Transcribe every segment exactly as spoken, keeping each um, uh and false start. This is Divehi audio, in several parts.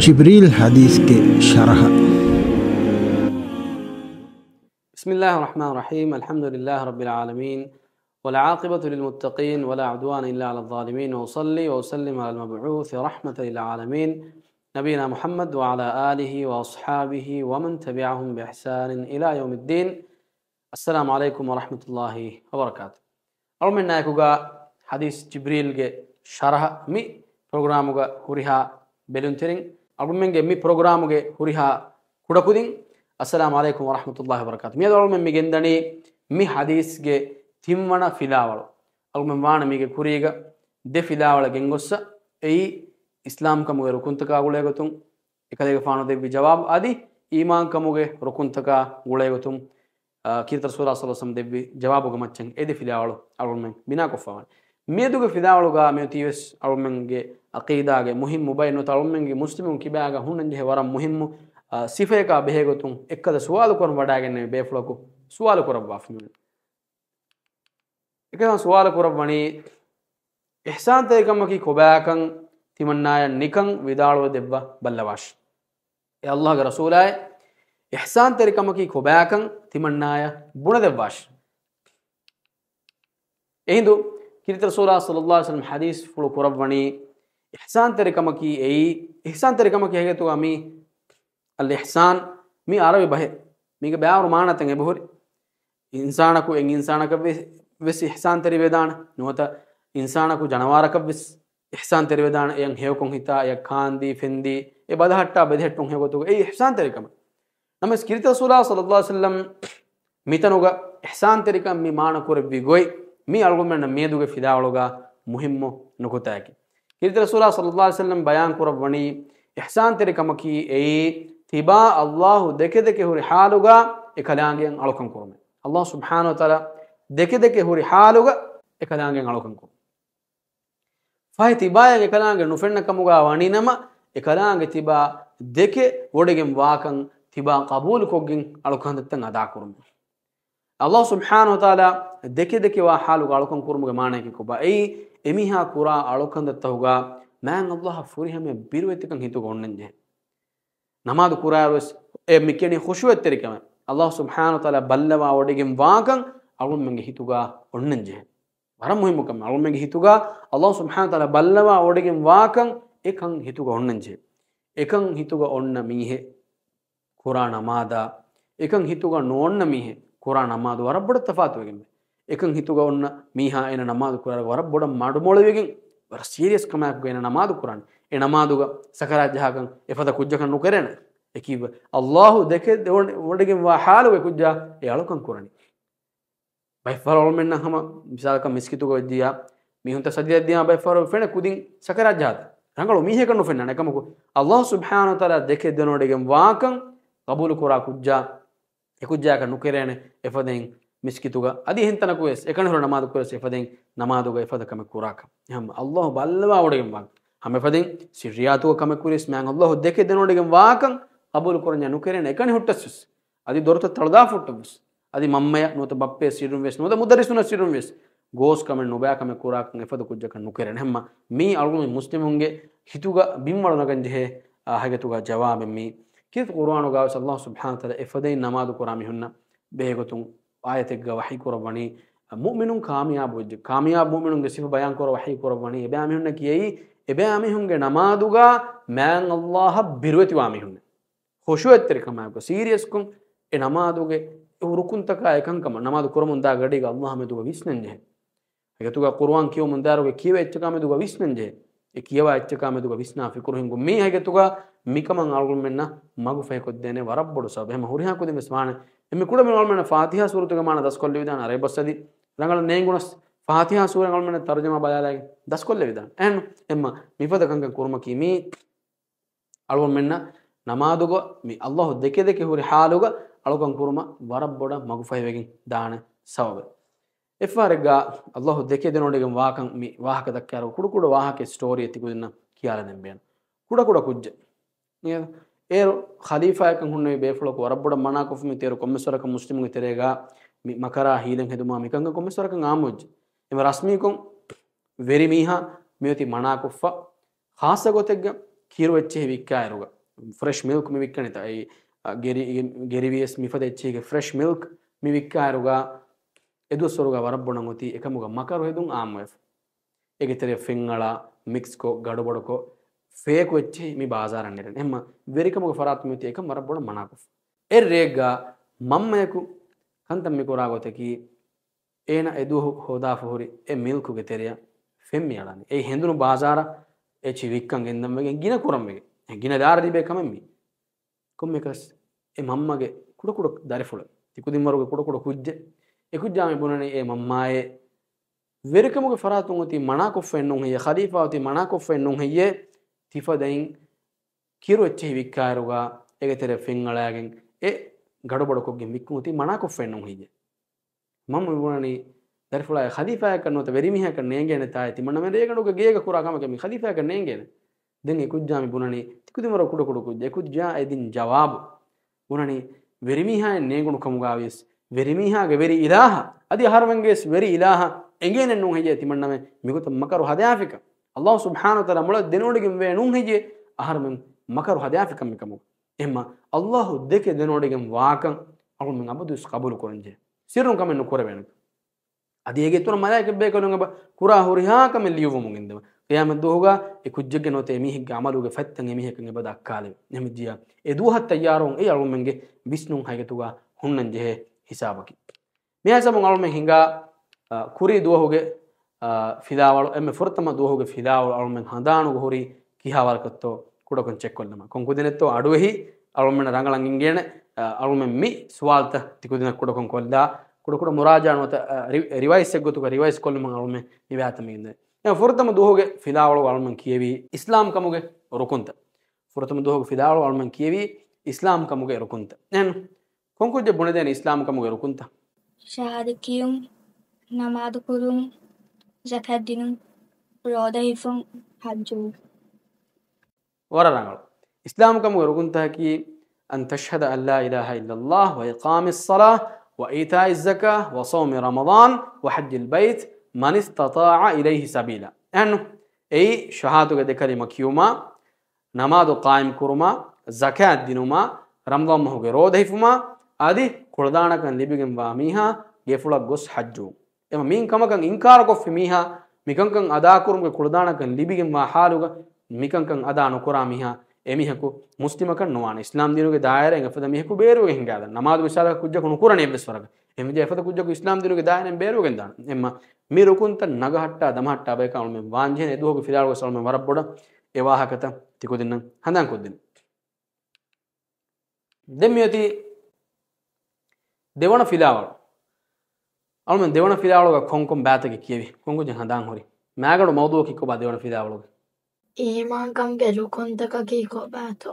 ޖިބްރީލް ޙަދީޘްގެ ޝަރަޙަ. بسم الله الرحمن الرحيم. الحمد لله رب العالمين. والعاقبة للمتقين ولا عدوان إلا على الظالمين. وأصلي وأسلم على المبعوث رحمة للعالمين نبينا محمد وعلى آله وأصحابه ومن تبعهم بإحسان إلى يوم الدين. السلام عليكم ورحمة الله وبركاته. އަޅުމެންނާއެކުގަ ޙަދީޘް ޖިބްރީލްގެ ޝަރަޙަ މި ޕްރޮގްރާމުގަ ހުރިހާ ބެލުންތެރިން، އަޅުމެންގެ މި ޕްރޮގްރާމުގެ ހުރިހާ ކުޑަކުދިން، އައްސަލާމު ޢަލައިކުމް ވަރަޙްމަތުﷲި ވަބަރަކާތު. މިއަދު އަޅުމެން މި ގެންދަނީ މި ޙަދީޘްގެ ތިންވަނަ ފިލާވަޅު. އަޅުމެން ވާނަ މީގެ ކުރީގަ ދެ ފިލާވަޅަށް ގެންގޮއްސަ، އެއީ އިސްލާމްކަމުގެ ރުކުންތަކާ ގުޅޭގޮތުން، އެކަލޭގެފާނު ދެއްވި ޖަވާބު އަދި އީމާންކަމުގެ ރުކުންތަކާ ގުޅޭގޮތުން، އާ، ކީރިތި ރަސޫލާ ޞައްލަﷲު ޢަލައިހި ވަސައްލަމް ދެއްވި ޖަވާބުގެ މައްޗަށް އެ ދެ ފިލާވަޅު އަޅުމެން ބިނާކޮށްފަވާނެ. މިއަދުގެ ފިލާވަޅުގަ މިއޮތީވެސް އަޅުމެންގެ ޢަޤީދާގެ މުހިއްމު ބައެއް ނުވަތަ އަޅުމެންގެ މުސްލިމުން ކިބާގަ ހުންނަންޖެހޭ ވަރަށް މުހިއްމު، އާ، ސިފަޔަކާ ބެހޭގޮތުން އެއްކަލަ ސުވާލު ކުރަން ވަޑައިގެންނެވި ބޭފުޅަކު ސުވާލު ކުރައްވާފަ. އެކަލާނގެ ސުވާލު ކުރައްވަނީ، އިޙްސާންތެރިކަމަކީ ކޮބާކަން ތިމަންނާޔަށް ނިކަން ވިދާޅުވެ ދެއްވަ ބައްލަވާށި. އޭ ﷲގެ ރަސޫލާއޭ، އިޙްސާންތެރިކަމަކީ ކޮބާކަން ތިމަންނާޔަށް ބުނެދެއްވާށި. އެހިނދު ކީރިތި ރަސޫލާ ޞައްލަﷲު ޢަލައިހި ވަސައްލަމް ޙަދީޘްފުޅު ކުރައްވަނީ، އިޙްސާންތެރިކަމަކީ އެއީ، އިޙްސާންތެރިކަމަކީ ހަގީގަތުގަ މީ އަލް އިޙްސާން މީ ޢަރަބި ބަހެއް. މީގެ ބައިވަރު މާނަތައް އެބަހުރި. އިންސާނަކު އެއް އިންސާނަކަށް ވެ-، ވެސް އިޙްސާންތެރިވެދާނެ. ނުވަތަ އިންސާނަކު ޖަނަވާރަކަށް ވެސް އިޙްސާންތެރިވެދާނެ. އެޔަށް ހެޔޮކޮށް ހިތާ، އެޔަށް ކާންދީ، ފެންދީ، އެ ބަލަހައްޓާ ބެލެހެއްޓުން ހެޔޮގޮތުގަ އެއީ އިޙްސާންތެރިކަމެއް. ނަމަވެސް ކީރިތި ރަސޫލާ ޞައްލަﷲު ޢަލައިހި ވަސައްލަމް މިތަނުގަ އިޙްސާންތެރިކަން މި މާނަ ކުރެއްވި ގޮތް މީ އަޅުގަނޑުމެންނަށް މިއަދުގެ ފިލާވަޅުގަ މުހިއްމު ނުކުތާއެކޭ. ކީރިތި ރަސޫލާ ޞައްލަﷲު ޢަލައިހި ވަސައްލަމް ބަޔާން ކުރައްވަނީ، އިޙްސާންތެރިކަމަކީ އެއީ ތިބާ ﷲ ދެކެ ދެކެ ހުރި ޙާލުގަ އެކަލާނގެއަށް އަޅުކަން ކުރުމޭ. ﷲ ސުބްޙާނަހޫ ވަތަޢާލާ ދެކެ ދެކެ ހުރި ޙާލުގަ އެކަލާނގެއަށް އަޅުކަން ކުރުން. ފަހެ ތިބާޔަށް އެކަލާނގެ ނުފެންނަ ކަމުގަ ވަނީނަމަ، އެކަލާނގެ ތިބާ ދެކެ ވޮޑިގެން ވާކަން ތިބާ ޤަބޫލުކޮށްގެން އަޅުކަންތައްތައް އަދާކުރުމުން. ﷲ ސުބްޙާނަހޫ ވަތަޢާލާ ދެކެ ދެކެ ވާ ޙާލުގަ އަޅުކަން ކުރުމުގެ މާނަޔަކީ ކޮބާ؟ އެއީ އެމީހާ ކުރާ އަޅުކަންތައްތަކުގަ މާތް ﷲއަށް ފުރިހަމަޔަށް ބިރުވެތިކަން ހިތުގަ އޮންނަންޖެހޭ. ނަމާދު ކުރާއިރުވެސް އެ މިކިޔަނީ ޚުޝޫޢަތްތެރިކަމެއް. ﷲ ސުބްޙާނަހޫ ވަތަޢާލާ ބައްލަވާވޮޑިގެން ވާކަން އަޅުގަނޑުމެންގެ ހިތުގަ އޮންނަންޖެހޭ. ވަރަށް މުހިއްމު ކަމެއް. އަޅުގަނޑުމެންގެ ހިތުގަ ﷲ ސުބްޙާނަހޫ ވަތަޢާލާ ބައްލަވާވޮޑިގެން ވާކަން އެކަން ހިތުގަ އޮންނަންޖެހޭ. އެކަން ހިތުގަ އޮންނަ މީހެއް ކުރާ ނަމާދާ، އެކަން ހިތުގަ ނުއޮންނަ މީހެއް ކުރާ ނަމާދު ވަރަށް ބޮޑަށް ތަފާތުވެގެންވޭ. އެކަން ހިތުގަ އޮންނަ މީހާ އޭނަ ނަމާދު ކުރާއިރު ވަރަށް ބޮޑަށް މަޑުމޮޅިވެގެން، ވަރަށް ސީރިއަސް ކަމާއެކުގަ އޭނަ ނަމާދު ކުރާނެ. އެ ނަމާދުގަ ސަކަރާތް ޖަހާކަން އެފަދަ ކުއްޖަކަށް ނުކެރޭނެ. އެކީ ﷲ ދެކެ ދެ-، ވޮޑިގެން ވާ ޙާލުގަ ކުއްޖާ އެ އަޅުކަން ކުރަނީ. ބައެއްފަހަރު އަޅުމެންނަށް ހަމަ މިސާލަކަށް މިސްކިތުގަ ވެއްޖިއްޔާ، މީހުންތައް ސަޖިދައަށް ދިޔާ ބައެއްފަހަރު ފެނޭ ކުދިން ސަކަރާތް ޖަހާތަން. ރަނގަޅު މީހަކަށް ނުފެންނާނެ. އެކަމަކު ﷲ ސުބްޙާނަހޫ ވަތަޢާލާ ދެކެ ދެނެވޮޑިގެން ވާކަން ޤަބޫލު ކުރާ ކުއްޖާ، އެ ކުއްޖާއަކަށް ނުކެރޭނެ އެފަދައިން މިސްކިތުގަ އަދި އެހެން ތަނަކު ވެސް އެކަނި ހުރި ނަމާދު ކުރެސް އެފަދައިން ނަމާދުގަ އެފަދަ ކަމެއް ކުރާކަށް. އެހެން ﷲ ބައްލަވާވޮޑިގެން ވާ ހަމަ އެފަދައިން ސިއްރިއްޔާތުގަ ކަމެއް ކުރިޔަސް މާތް ﷲ ދެކެ ދެނެވޮޑިގެން ވާކަން ޤަބޫލު ކުރަންޏާ ނުކެރޭނެ އެކަނި ހުއްޓަސް ވެސް. އަދި ދޮރުތައް ތަޅުދާފަ ހުއްޓަސް ވެސް. އަދި މަންމަޔަށް ނުވަތަ ބައްޕަޔަށް ސިއްރުން ވެސް ނުވަތަ މުދައްރިސުންނަށް ސިއްރުން ވެސް. ގޯސް ކަމެއް ނުބައި ކަމެއް ކުރާކަން އެފަދަ ކުއްޖަކަށް ނުކެރޭނެ. ހަމަ މީ އަޅުގަނޑު މުސްލިމުންގެ ހިތުގަ ބިންވަޅު ނަގަން ޖެހޭ އާ ހަގީގަތުގަ ޖަވާބެއް މީ. ކީރިތި ޤުރުއާނުގަ ވެސް ﷲ ސުބްޙާނަހޫ ވަތަޢާލާ އެފަދައިން ނަމާދު ކުރާ މީހުންނަށް ބެހޭގޮތުން އާޔަތެއްގަ ވަޙީ ކުރައްވަނީ، މުއުމިނުން ކާމިޔާބު ވެއްޖެ، ކާމިޔާބު މުއުމިނުންގެ ސިފަ ބަޔާން ކުރައްވާ ވަޙީ ކުރައްވަނީ، އެބައިމީހުންނަކީ އެއީ، އެބައިމީހުންގެ ނަމާދުގަ މާތް ﷲއަށް ބިރުވެތިވާ މީހުންނޭ. ޚުޝޫޢަތްތެރިކަމާއެކު ސީރިއަސްކޮށް އެ ނަމާދުގެ ރުކުންތަކާ އެކަންކަމަށް ނަމާދު ކުރަމުންދާ ގަޑީގަ ﷲ މެދުގަ ވިސްނަންޖެހޭ. އެގޮތުގަ ޤުރުއާން ކިޔަމުންދާއިރުގަ ކިޔެވޭ އެއްޗަކާ މެދުގަ ވިސްނަންޖެހޭ. އެ ކިޔަވާ އެއްޗަކާ މެދުގަ ވިސްނާ ފިކުރު ހިންގުން. މީ ހަގީގަތުގަ މިކަމަށް އަޅުގަނޑުމެންނަށް މަގުފަހިކޮށްދޭނެ ވަރަށް ބޮޑު ސަބަބެއް. ހަމަ ހުރިހާ ކުދިން ވެސް ވާނެ. އެންމެ ކުޑަމިނުން އަޅުގަނޑުމެންނަށް ފާތިޙާ ސޫރަތުގެ މާނަ ދަސްކޮށްލެވިދާނެ. އަރަބި ބަސް އަދި ރަނގަޅަށް ނޭނގުނަސް ފާތިޙާ ސޫރަ އަޅުގަނޑުމެންނަށް ތަރުޖަމާ ބަލާލައިގެން ދަސްކޮށްލެވިދާނެ. އެހެން އެމަ މިފަދަ ކަންކަން ކުރުމަކީ މީ އަޅުގަނޑުމެންނަށް ނަމާދުގަ މި ﷲ ދެކެ ދެކެ ހުރި ޙާލުގަ އަޅުކަން ކުރުމަށް ވަރަށް ބޮޑަށް މަގުފަހިވެގެން ދާނެ ސަބަބެއް. އެއްފަހަރެއްގަ ﷲ ދެކެ ދެނެވޮޑިގެން ވާކަން މި ވާހަކަ ދައްކާއިރު ކުޑަކުޑަ ވާހަކަ ސްޓޯރީއެއް ތިކުދިންނަށް ކިޔާލަދެން ބޭނުން. ކުޑަކުޑަ ކުއްޖެއް. އޭރު ޚަލީފާއެއްކަން ހުންނެވި ބޭފުޅަކު ވަރަށް ބޮޑަށް މަނާކޮށްފަ މި ތޭރު ކޮންމެސް ވަރަކަށް މުސްލިމުންގެ ތެރޭގަ މި މަކަރާ ހީލަތް ހެދުމާ މިކަންކަން ކޮންމެސް ވަރަކަށް އާއްމުވެއްޖެ. އެމަ ރަސްމީކޮށް ވެރި މީހާ މިއޮތީ މަނާކޮށްފަ. ޚާއްޞަ ގޮތެއްގަ ކިރު އެއްޗެހި ވިއްކާއިރުގަ، ފްރެޝް މިލްކް މި ވިއްކަނީތަ، އެ، އަ، ގެރި-، ގެރިވިޔަސް މިފަދަ އެއްޗެހިގެ ފްރެޝް މިލްކް މި ވިއްކާއިރުގަ، އެދުވަސްވަރުގަ ވަރަށް ބޮޑަށް އޮތީ އެކަމުގަ މަކަރު ހެދުން އާއްމުވެފަ. އޭގެ ތެރެ ފެންއަޅާ، މިކްސްކޮށް، ގަޑުބަޑުކޮށް، ފޭކު އެއްޗެހި މި ބާޒާރަށް ނެރެން. އެހެންމަ ވެރިކަމުގެ ފަރާތުން މިއޮތީ އެކަން ވަރަށް ބޮޑަށް މަނާކޮށްފަ. އެއް ރެއެއްގަ މަންމަޔަކު ކަންތައް މިކުރާ ގޮތަކީ، އޭނަ އެދުވަހު ހޯދާފަ ހުރި އެ މިލްކުގެ ތެރެއަށް ފެން މިއަޅާނެ. އެއީ ހެނދުނު ބާޒާރަށް އެއްޗެހި ވިއްކަން ގެންދަންވެގެން ގިނަ ކުރަންވެގެން. އެ ގިނަ ދާރަ ލިބޭ ކަމެއް މީ. ކޮންމެއަކަސް އެ މަންމަގެ ކުޑަކުޑަ ދަރިފުޅެއް، ތިކުދިންވަރުގެ ކުޑަކުޑަ ކުއްޖެއް. އެ ކުއްޖާ މި ބުނަނީ އޭ މަންމާއޭ، ވެރިކަމުގެ ފަރާތުން އޮތީ މަނާކޮށްފައެއް ނޫން ހެއްޔޭ؟ ޚަލީފާ އޮތީ މަނާކޮށްފައެއް ނޫން ހެއްޔޭ؟ ތިފަދައިން ކިރު އެއްޗެހި ވިއްކާއިރުގަ އޭގެ ތެރެ ފެންއަޅާގެން އެ ގަޑުބަޑުކޮށްގެން ވިއްކުން އޮތީ މަނާކޮށްފައެއް ނޫން ހެއްޔޭ؟ މަންމަ މި ބުނަނީ، ދަރިފުޅާއޭ، ޚަލީފާއަކަށް ނުވަތަ ވެރިމީހަކަށް ނޭނގޭނެތާއޭ، ތިމަންނަމެން ރޭގަނޑުގަ ގޭގަ ކުރާ ކަމަކަށް މި ޚަލީފާއަކަށް ނޭނގޭނެ. ދެން އެ ކުއްޖާ މި ބުނަނީ، ތިކުދިންވަރު ކުޑަކުޑަ ކުއްޖެއް. އެ ކުއްޖާ އެ ދިން ޖަވާބު ބުނަނީ، ވެރިމީހާއަށް ނޭނގުނު ކަމުގަ ވިޔަސް، ވެރިމީހާގެ ވެރި އިލާހަށް، އަދި އަހަރުމެންގެ ވެސް ވެރި އިލާހަށް އެނގޭނެ ނޫން ހެއްޔޭ ތިމަންނަމެން މިގޮތަށް މަކަރު ހަދާފިކަން؟ ﷲ ސުބްޙާނަހު ވަތަޢާލާ މޮޅަށް ދެނެވޮޑިގެންވޭ ނޫން ހެއްޔޭ އަހަރުމެން މަކަރު ހަދާފިކަން މިކަމުގަ؟ އެހެންމަ ﷲ ދެކެ ދެނެވޮޑިގެން ވާކަން އަޅުމެން އަބަދުވެސް ޤަބޫލު ކުރަންޖެހޭ. ސިއްރުން ކަމެއް ނުކުރެވޭނެ. އަދި އޭގެ އިތުރަށް މަލާއިކަތް ބޭކަލުން އެބަ ކުރާ ހުރިހާ ކަމެއް ލިޔުއްވަމުން ގެންދަވާ. ޤިޔާމަތް ދުވަހުގަ އެ ކުއްޖެއްގެ ނުވަތަ އެމީހެއްގެ ޢަމަލުގެ ފަތްތައް އެމީހަކަށް އެބަ ދައްކާލެވޭ. އެހެންވެއްޖިއްޔާ އެ ދުވަހަށް ތައްޔާރުވުން އެއީ އަޅުމެންގެ ވިސްނުން ހަގީގަތުގަ ހުންނަން ޖެހޭ ހިސާބަކީ. މިހާ ހިސާބުން އަޅުމެން ހިނގާ، އަ، ކުރީ ދުވަހުގެ، އަ، ފިލާވަޅު، އެންމެ ފުރަތަމަ ދުވަހުގެ ފިލާވަޅު އަޅުމެން ހަނދާނުގަ ހުރީ ކިހާ ވަރަކަށްތޯ ކުޑަކޮށް ޗެކްކޮށްލަމާ. ކޮން ކުދިނެއްތޯ އަޑުއެހި އަޅުމެންނަށް ރަނގަޅަށް އިނގޭނެ، އަ، އަޅުމެން މި ސުވާލުތައް ތިކުދިންނަށް ކުޑަކޮށް ކޮށްލާ، ކުޑަކުޑަ މުރާޖާ ނުވަތަ، އަ، ރި-، ރިވައިސްއެއްގޮތުގަ ރިވައިސް ކޮށްލުމަށް އަޅުމެން މި ވާތަ މި އިނދެ. އެ ފުރަތަމަ ދުވަހުގެ ފިލާވަޅު އަޅުމެން ކިޔެވީ އިސްލާމް ކަމުގެ ރުކުންތައް. ފުރަތަމަ ދުވަހުގެ ފިލާވަޅު އަޅުމެން ކިޔެވީ އިސްލާމް ކަމުގެ ރުކުންތައް. އެހެން ކޮން ކުއްޖެއް ބުނެދޭނެ އިސްލާމް ކަމުގެ ރުކުންތައް؟ ޝަހާދަތް ކިޔުން، ނަމާދު ކުރުން، ޒަކާތް ދިނުން، ރޯދަ ހިފުން، ޙައްޖު. ވަރަށް ރަނގަޅު. އިސްލާމް ކަމުގެ ރުކުންތަކަކީ، أن تشهد أن لا إله إلا الله وإقام الصلاة وإيتاء الزكاة وصوم رمضان وحج البيت من استطاع إليه سبيلا. އެހެން އެއީ ޝަހާދަތުގެ ދެ ކަލިމަ ކިޔުމާ، ނަމާދު ޤާއިމް ކުރުމާ، ޒަކާތް ދިނުމާ، ރަމަޟާން މަހުގެ ރޯދަ ހިފުމާ، އަދި ކުޅަދާނަކަން ލިބިގެންވާ މީހާ ގެފުޅަށް ގޮސް ޙައްޖުވުން. އެމަ މިއިން ކަމަކަށް އިންކާރުކޮށްފި މީހާ، މިކަންކަން އަދާކުރުމުގެ ކުޅަދާނަކަން ލިބިގެންވާ ޙާލުގަ، މިކަންކަން އަދާ ނުކުރާ މީހާ، އެމީހަކު މުސްލިމަކަށް ނުވާނެ. އިސްލާމް ދީނުގެ ދާއިރާއިން އެފަދަ މީހަކު ބޭރުވެގެން ހިނގާދާނެ. ނަމާދު މިސާލަކަށް ކުއްޖަކު ނުކުރަނީ އެއްވެސް ވަރަކަށް. އެހެންވެ އެފަދަ ކުއްޖަކު އިސްލާމް ދީނުގެ ދާއިރާއިން ބޭރުވެގެން ދާނެ. އެމަ މި ރުކުންތައް ނަގަހައްޓާ ދަމަހައްޓާ ބަޔަކަށް އަޅުމެން ވާންޖެހޭނެ. އެ ދުވަހުގެ ފިލާވަޅުގަ އަޅުމެން ވަރަށް ބޮޑަށް އެ ވާހަކަތައް ތިކުދިންނަށް ހަނދާން ކޮށްދިން. ދެން މިއޮތީ ދެވަނަ ފިލާވަޅު. އަޅުމެން ދެވަނަ ފިލާވަޅުގަ ކޮންކޮން ބައިތަކެއް ކިޔެވި؟ ކޮން ކުއްޖެއް ހަނދާން ހުރި؟ މާގަނޑު މައުޟޫޢަކީ ކޮބާ ދެވަނަ ފިލާވަޅުގެ؟ އީމާންކަމުގެ ރުކުންތަކަކީ ކޮބާތޯ؟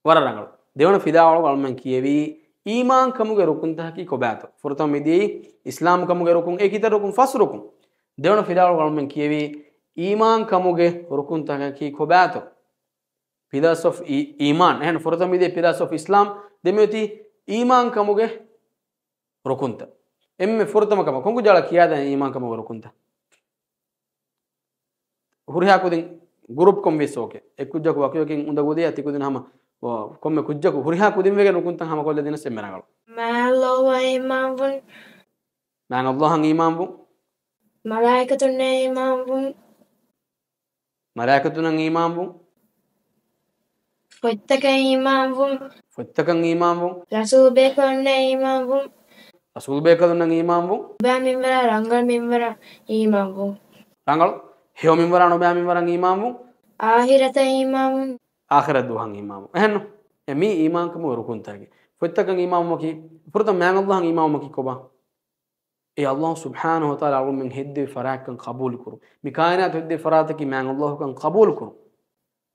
ވަރަށް ރަނގަޅު. ދެވަނަ ފިލާވަޅުގަ އަޅުމެން ކިޔެވީ، އީމާންކަމުގެ ރުކުންތަކަކީ ކޮބާތޯ؟ ފުރަތަމަ މިދިޔައީ އިސްލާމްކަމުގެ ރުކުން، އެ ކިތައް ރުކުން؟ ފަސް ރުކުން. ދެވަނަ ފިލާވަޅުގަ އަޅުމެން ކިޔެވީ، އީމާންކަމުގެ ރުކުންތަކަކީ ކޮބާތޯ؟ Pillars of އީ-، އީމާން. އެހެން ފުރަތަމަ މިދިޔަ Pillars of Islam، ދެން މިއޮތީ އީމާންކަމުގެ ރުކުންތައް. އެންމެ ފުރަތަމަ ކަމަށް ކޮން ކުއްޖާ ކިޔާދޭނެ އީމާންކަމުގެ ރުކުންތައް؟ ހުރިހާ ކުދިން ގްރޫޕްކޮށް ވިޔަސް އޯކޭ. އެއް ކުއްޖަކު ވަކިވަކިން އުނދަގޫލިއްޔާ ތިކުދިން ހަމަ، އޮ، ކޮންމެ ކުއްޖަކު ހުރިހާ ކުދިން ވެގެން ރުކުންތައް ހަމަ ކޮށްލަދިނަސް އެންމެ ރަނގަޅު. މާތް ﷲ އަށް އީމާންވުން. މާތް ﷲ އަށް އީމާންވުން. މަލާއިކަތުންނަށް އީމާންވުން. މަލާއިކަތުންނަށް އީމާންވުން. ފޮތްތަކަށް އީމާންވުން. ފޮތްތަކަށް އީމާންވުން. ރަސޫލުބޭކަލުންނަށް އީމާންވުން. ރަސޫލުބޭކަލުންނަށް އީމާންވުން. އުބައިމިންވަރާ ރަނގަޅު މިންވަރަށް އީމާންވުން. ރަނގަޅު. ހެޔޮ މިންވަރާ ނުބައި މިންވަރަށް އީމާންވުން. އާޚިރަތަށް އީމާންވުން. އާޚިރަތް ދުވަހަށް އީމާންވުން. އެހެންނު؟ އެ މީ އީމާންކަމުގެ ރުކުންތަކެއް. ފޮތްތަކަށް އީމާންވުމަކީ، ފުރަތަމަ މާތް ﷲ އަށް އީމާންވުމަކީ ކޮބާ؟ އެ ﷲ ސުބްޙާނަހޫ ވަތަޢާލާ އަޅުމެން ހެއްދެވި ފަރާތްކަން ޤަބޫލުކުރުން. މި ކާއިނާތު ހެއްދެވި ފަރާތަކީ މާތް ﷲ ކަން ޤަބޫލުކުރުން.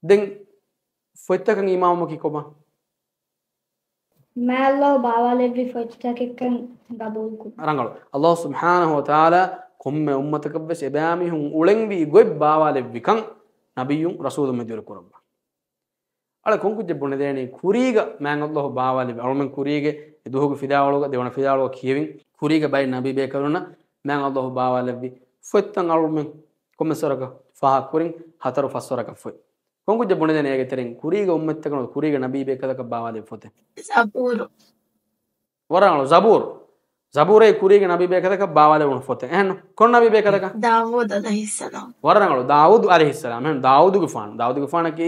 ދެން ފޮތްތަކަށް އީމާންވުމަކީ ކޮބާ؟ މާތް ﷲ ބާވާލެއްވި ފޮތްތަކެއްކަން ޤަބޫލުކުރުން. ރަނގަޅު. ﷲ ސުބްޙާނަހޫ ވަތަޢާލާ ކޮންމެ އުއްމަތަކަށްވެސް އެބައިމީހުން އުޅެންވީ ގޮތް ބާވާލެއްވިކަން ނަބިއްޔުން ރަސޫލުން މެދުވެރި ކުރައްވާ. އަޅެ ކޮން ކުއްޖެއް ބުނެދޭނީ ކުރީގަ މާތް ﷲ ބާވާލެއްވި، އަޅުމެން ކުރީގެ އެ ދުވަހުގެ ފިލާވަޅުގަ، ދެވަނަ ފިލާވަޅުގަ ކިޔެވިން، ކުރީގެ ބައެއް ނަބީ ބޭކަލުންނަށް މާތް ﷲ ބާވާލެއްވި ފޮތްތައް އަޅުމެން ކޮންމެސް ވަރަކަށް ފާހަގަކުރިން، ހަތަރު ފަސް ވަރަކަށް ފޮތް. ކޮން ކުއްޖެއް ބުނެދޭނެ އޭގެ ތެރެއިން؟ ކުރީގެ އުއްމަތްތަކަށް ނުވަތަ ކުރީގެ ނަބީ ބޭކަލަކަށް ބާވާލެއްވި ފޮތެއް. ޒަބޫރު. ވަރަށް ރަނގަޅު. ޒަބޫރު. ޒަބޫރޭ ކުރީގެ ނަބީ ބޭކަލަކަށް ބާވާލެވުނު ފޮތެއް. އެހެން ކޮން ނަބީ ބޭކަލަކަށް؟ ދާވޫދު ޢަލައިހިއްސަލާމް. ވަރަށް ރަނގަޅު. ދާވޫދު ޢަލައިހިއްސަލާމް. އެހެން ދާވޫދުގެފާނު. ދާވޫދުގެފާނަކީ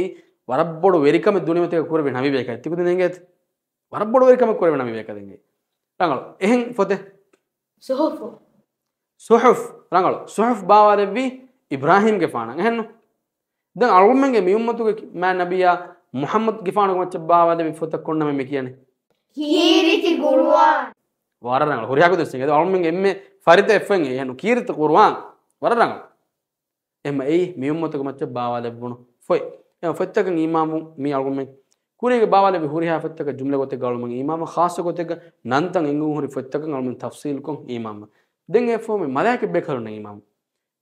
ވަރަށް ބޮޑު ވެރިކަމެއް ދުނިޔެމަތީގަ ކުރެއްވި ނަބީ ބޭކަލެއް. ތިކުދިން އެނގޭތަ؟ ވަރަށް ބޮޑު ވެރިކަމެއް ކުރެއްވި ނަބީ ބޭކަލެއް. ރަނގަޅު. އެހެން ފޮތެއް. ޞުޙުފު. ޞުޙުފު. ރަނގަޅު. ޞުޙުފު ބާވާލެއްވީ އިބްރާހީމްގެފާނަށް. އެހެންނު؟ ދެން އަޅުމެންގެ މި އުއްމަތުގެ މާތް ނަބިއްޔާ މުޙައްމަދުގެފާނުގެ މައްޗަށް ބާވާލެއްވި ފޮތަށް ކޮން ނަމެއް މި ކިޔަނީ؟ ކީރިތި ޤުރުއާން. ވަރަށް ރަނގަޅު. ހުރިހާ ގޮތެއް އެނގޭ. އަޅުމެންގެ އެންމެ ފަރިތަ އެއް ފޮތް. އެހެންނު ކީރިތި ޤުރުއާން. ވަރަށް ރަނގަޅު. އެހެންމަ އެއީ މި އުއްމަތުގެ މައްޗަށް ބާވާލެއްވުނު ފޮތް. އެ ފޮތްތަކަށް އީމާންވުން މީ އަޅުގަނޑުމެން ކުރީގެ ބާވާލެއްވި ހުރިހާ ފޮތްތަކަށް ޖުމްލަ ގޮތެއްގަ އަޅުގަނޑުމެން އީމާންވާ، ޚާއްޞަ ގޮތެއްގަ ނަންތައް އެނގުން ހުރި ފޮތްތަކަށް އަޅުގަނޑުމެން ތަފްސީލުކޮށް އީމާންވާ. ދެން އެއަށްފަހު މި މަލާއިކަތް ބޭކަލުންނަށް އީމާންވާ.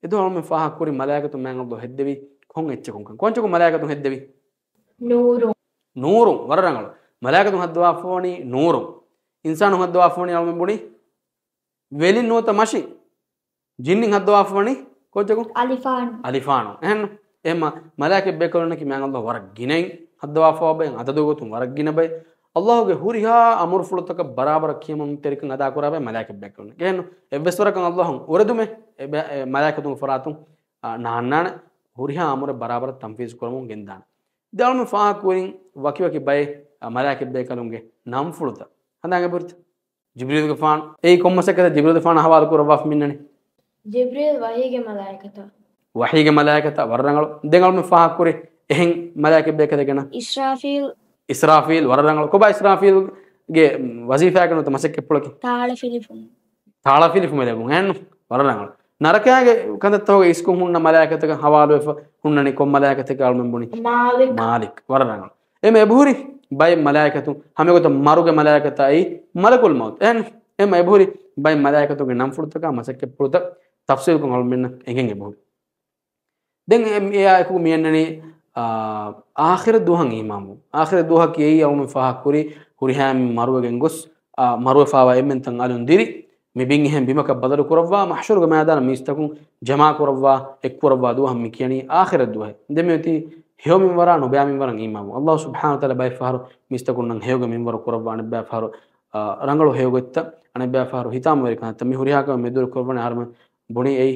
އެދުވަހު އަޅުގަނޑުމެން ފާހަގަކުރި މަލާއިކަތުން މާތް ﷲ ހެއްދެވީ ކޮން އެއްޗަކުންކަން؟ ކޮންއެއްޗަކުން މަލާއިކަތުން ހެއްދެވީ؟ ނޫރު. ނޫރުން. ވަރަށް ރަނގަޅު. މަލާއިކަތުން ހައްދަވާފަވަނީ ނޫރުން. އިންސާނުން ހައްދަވާފަވަނީ އަޅުގަނޑުމެން ބުނީ ވެލިން ނުވަތަ މަށިން. ޖިންނިން ހައްދަވާފަވަނީ ކޮންއެއްޗަކުން؟ އަލިފާނު. އަލިފާނު. އެހެން. އެހެންމަ މަލާއިކަތް ބޭކަލުންނަކީ މާތް ﷲ ވަރަށް ގިނައިން ހައްދަވާފަވާ ބައެއް، އަދަދު ގޮތުން ވަރަށް ގިނަ ބައެއް. ﷲ ގެ ހުރިހާ އަމުރުފުޅުތަކަށް ބަރާބަރަށް ކިޔަމަންތެރިކަން އަދާކުރާ ބައެއް މަލާއިކަތް ބޭކަލުންނަކީ. އެހެން އެއްވެސް ވަރަކަށް ﷲ އުނދަގޫވެ އެ ބަ-، އެ މަލާއިކަތުންގެ ފަރާތުން، އާ، ނާންނާނެ. ހުރިހާ އަމުރެއް ބަރާބަރަށް ތަންފީޒު ކުރަމުން ގެންދާނެ. ދެން އަޅުމެން ފާހަގަކުރިން ވަކިވަކި ބައެއް، އާ، މަލާއިކަތް ބޭކަލުންގެ ނަންފުޅުތައް. ހަނދާން އެބަހުރިތަ؟ ޖިބްރީލުގެފާނު. އެއީ ކޮން މަސައްކަތެއް ޖިބްރީލުގެފާނު ހަވާލު ކުރައްވާފަ މިންނަނީ؟ ޖިބްރީލް ވަޙީގެ މަލާއިކަތަށް. ވަޙީގެ މަލާއިކަތަށް. ވަރަށް ރަނގަޅު. ދެން އަޅުމެން ފާހަގަކުރި އެހެން މަލާއިކަތް ބޭކަލެއް ގެނަ؟ އިސްރާފީލް. އިސްރާފީލް. ވަރަށް ރަނގަޅު. ކޮބާ އިސްރާފީލްގެ ވަޒީފާއަކީ ނުވަތަ މަސައްކަތްޕުޅަކީ؟ ތާޅަފިލިފުން. ތާޅަފިލިފުމެއް ލެއްވުން. އެހެންނު؟ ވަރަށް ރަނގަޅު. ނަރަކައިގެ ކަންތައްތަކުގެ އިސްކޮށް ހުންނަ މަލާއިކަތަކަށް ހަވާލުވެފަ ހުންނަނީ ކޮން މަލާއިކަތެއް އަޅުމެން ބުނީ؟ މާލިކް. މާލިކް. ވަރަށް ރަނގަޅު. އެމަ އެބަހުރި ބައެއް މަލާއިކަތުން ހަމައެގޮތަށް މަރުގެ މަލާއިކަތާއި މަލަކުލް މައުތު. އެހެން އެމަ އެބަހުރި ބައެއް މަލާއިކަތުންގެ ނަންފުޅުތަކާ މަސައްކަތްޕުޅުތައް ތަފްސީލުކޮށް އަޅުމެންނަށް އެނގެން އެބަހުރި. ދެން އެ-، އެއާއެކު މިއަންނަނީ، އާ، އާޚިރަތް ދުވަހަށް އީމާންވުން. އާޚިރަތް ދުވަހަކީ އެއީ އަޅުމެން ފާހަގަކުރި ހުރިހާ މި މަރުވެގެން ގޮސް، އާ، މަރުވެފާވާ އެންމެންތައް އަލުން ދިރި، މި ބިން އެހެން ބިމަކަށް ބަދަލު ކުރައްވާ، މަޙްޝަރުގެ މައިދާނަށް މީސްތަކުން ޖަމާ ކުރައްވާ، އެއްކުރައްވާ ދުވަހަށް މި ކިޔަނީ އާޚިރަތް ދުވަހޭ. ދެން މިއޮތީ ހެޔޮ މިންވަރާ ނުބައި މިންވަރަށް އީމާންވުން. ﷲ ސުބްޙާނަހޫ ވަތަޢާލާ ބައެއް ފަހަރު މީސްތަކުންނަށް ހެޔޮގެ މިންވަރު ކުރައްވާ، އަނެއްބައި ފަހަރު، އާ، ރަނގަޅު ހެޔޮ ގޮތްތައް، އަނެއްބައި ފަހަރު ހިތާމަވެރި ކަންތައް. މި ހުރިހާ ކަމެއް މެދުވެރި ކުރައްވަނީ އަހަރުމެން ބުނީ އެއީ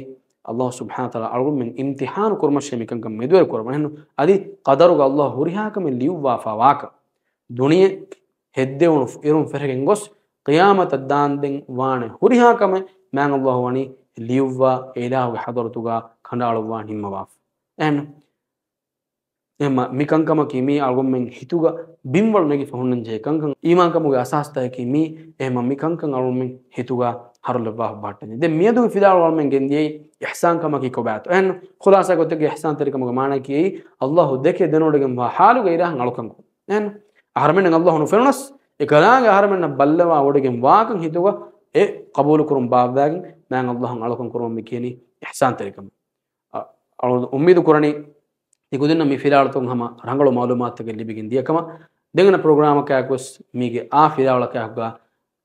ﷲ ސުބްޙާނަހޫ ވަތަޢާލާ އަޅުގަނޑުމެން އިމްތިޙާނު ކުރުމަށޭ މިކަންކަން މެދުވެރި ކުރައްވަނީ. އެހެންނު އަދި ޤަދަރުގަ ﷲ ހުރިހާ ކަމެއް ލިޔުއްވާފާ ވާކަން. ދުނިޔެ ހެއްދެވުނު އިރުން ފެށިގެން ގޮސް، ޤިޔާމަތަށް ދާންދެން ވާނެ ހުރިހާ ކަމެއް މާތް ﷲ ވަނީ ލިޔުއްވާ، އެ އިލާހުގެ ޙަޟްރަތުގަ ކަނޑައަޅުއްވާ ނިންމަވާފަ. އެހެންނު އެހެންމަ މި ކަންކަމަކީ މީ އަޅުގަނޑުމެން ހިތުގަ ބިންވަޅު ނެގިފަ ހުންނަންޖެހޭ ކަންކަން. އީމާންކަމުގެ އަސާސްތަކަކީ މީ. އެހެންމަ މި ކަންކަން އަޅުގަނޑުމެން ހިތުގަ ހަރުލައްވާފަ ބަހައްޓަންޖެހޭ. ދެން މިއަދުގެ ފިލާވަޅު އަޅުގަނޑުމެން ގެންދިޔައީ އިޙްސާންކަމަކީ ކޮބާތޯ. އެހެން ޚުލާޞާ ގޮތެއްގެ އިޙްސާންތެރިކަމުގެ މާނައަކީ އެއީ ﷲ ދެކެ ދެނެވޮޑިގެންވާ ޙާލުގަ އިރާހަށް އަޅުކަން ކުރުން. އެހެން އަހަރުމެންނަށް ﷲ ނުފެނުނަސް، އެކަލާނގެ އަހަރުމެންނަށް ބައްލަވާވޮޑިގެން ވާކަން ހިތުގަ އެ ޤަބޫލުކުރުން ބާއްވާގެން މާތް ﷲ އަށް އަޅުކަން ކުރުމަށް މި ކިޔަނީ އިޙްސާންތެރިކަމަށް. އަ، އަޅުގަނޑު އުއްމީދު ކުރަނީ، ތިކުދިންނަށް މި ފިލާވަޅުތަކުން ހަމަ ރަނގަޅު މަޢުލޫމާތުތަކެއް ލިބިގެން ދިޔަކަމަށް. ދެން އަނެއް ޕްރޮގްރާމަކާއެކުވެސް މީގެ އާ ފިލާވަޅަކާއެކުގަ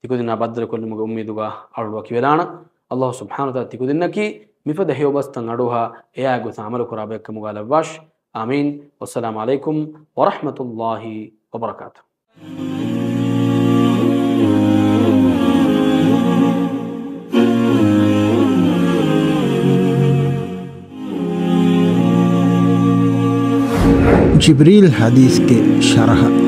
ތިކުދިންނާ ބައްދަލުކޮށްލުމުގެ އުއްމީދުގަ އަޅުގަނޑު ވަކިވެލާނަން. ﷲ ސުބްޙާނަހޫ ވަތަޢާލާ ތިކުދިންނަކީ މިފަދަ ހެޔޮ ބަސްތައް އަޑުއަހާ، އެއާ ގޮތަށް ޢަމަލުކުރާ ބައެއްކަމުގަ ލައްވާށި. އާމީން. ވައްސަލާމު ޢަލައިކުމް ވަރަޙްމަތުﷲ ވަބަރަކާތުހު. ޖިބްރީލް ޙަދީޘްގެ ޝަރަޙަ.